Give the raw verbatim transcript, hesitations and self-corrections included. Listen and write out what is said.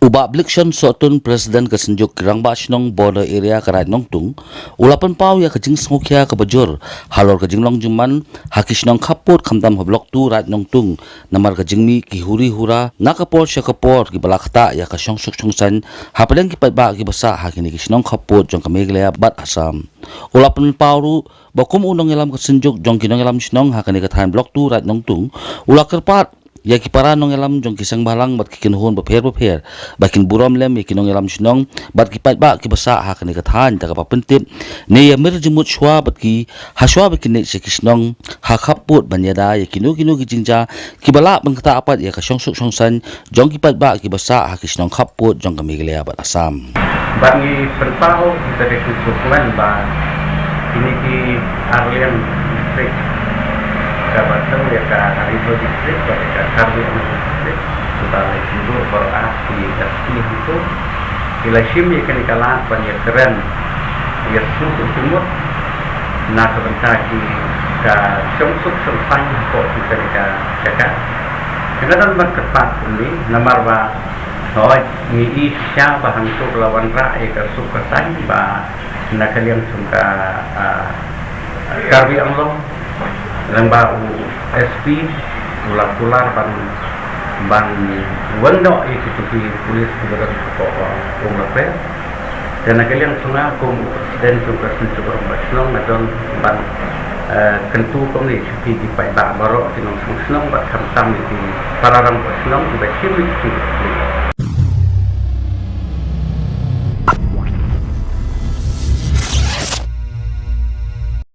U Bah Blikshon Sohtun, President ka Synjuk ki Rangbah Shnong Border Area ka Raid Nongtung, u la pynpaw ïa ka jingsngewkhia kaba jur halor ka jinglong jingman ha ki shnong khappud khamtam ha Block two Raid Nongtung, namar ka jingmih ki huri hura na ka por sha ka por kiba la ktah ïa ka shongsuk shongsaiñ hapdeng ki paidbah kiba sah ha kine ki shnong khappud jong ka Meghalaya bad Assam. U la pynpaw ruh ba kum u nongïalam ka Synjuk jong ki nongïalam shnong ha kane ka thaiñ Block two Raid Nongtung, u la kyrpad ïa ki para nongïalam jong ki seng bhalang bad ki kynhun bapher bapher ba kin burom lem ïa ki nongïalam shnong bad ki paidbah kiba sah ha kane ka thaiñ da kaba pyntip ne ïa mir jingmut shuwa bad ki, ha shuwa ba kin leit sha ki shnong ha khappud ban ïada ïa kino kino ki jingjia kiba lah ban ktah pat ïa ka shongsuk shongsaiñ jong ki paidbah kiba sah ha ki shnong khappud jong ka Meghalaya bad Assam. Bad ngi pynpaw kita ki sukmen ba kine ki arliang district, kaba tang ïa ka Ri Bhoi district bad ïa ka Karbi Anglong district, kita la ïoh baroh ar ki S P hangto, ki la shim ïa kane ka lad ban ïakren ïa suk jingmut na ka bynta ki, ka shongsuk shongsaiñ hapoh kane ka jaka. Ka don ban kyrpad kumne namar ba hooid ngi i shisha ba hangto la wanrah ïa ka suk ka saiñ ba na ka liang jong ka, ah, Karbi Anglong, lyngba u S P u la kular ban, ban wan noh ïa kito ki pulit kiba don hapoh Umrapel. Te na ka liang jong nga kum u President jong ka Synjuk Rangbah Shnong nga don ban, eh, kyntu kumne sha phi ki paidbah baroh ki nongshong shnong bad khamtam ïa ki para rangbah shnong kiba shim ïa ki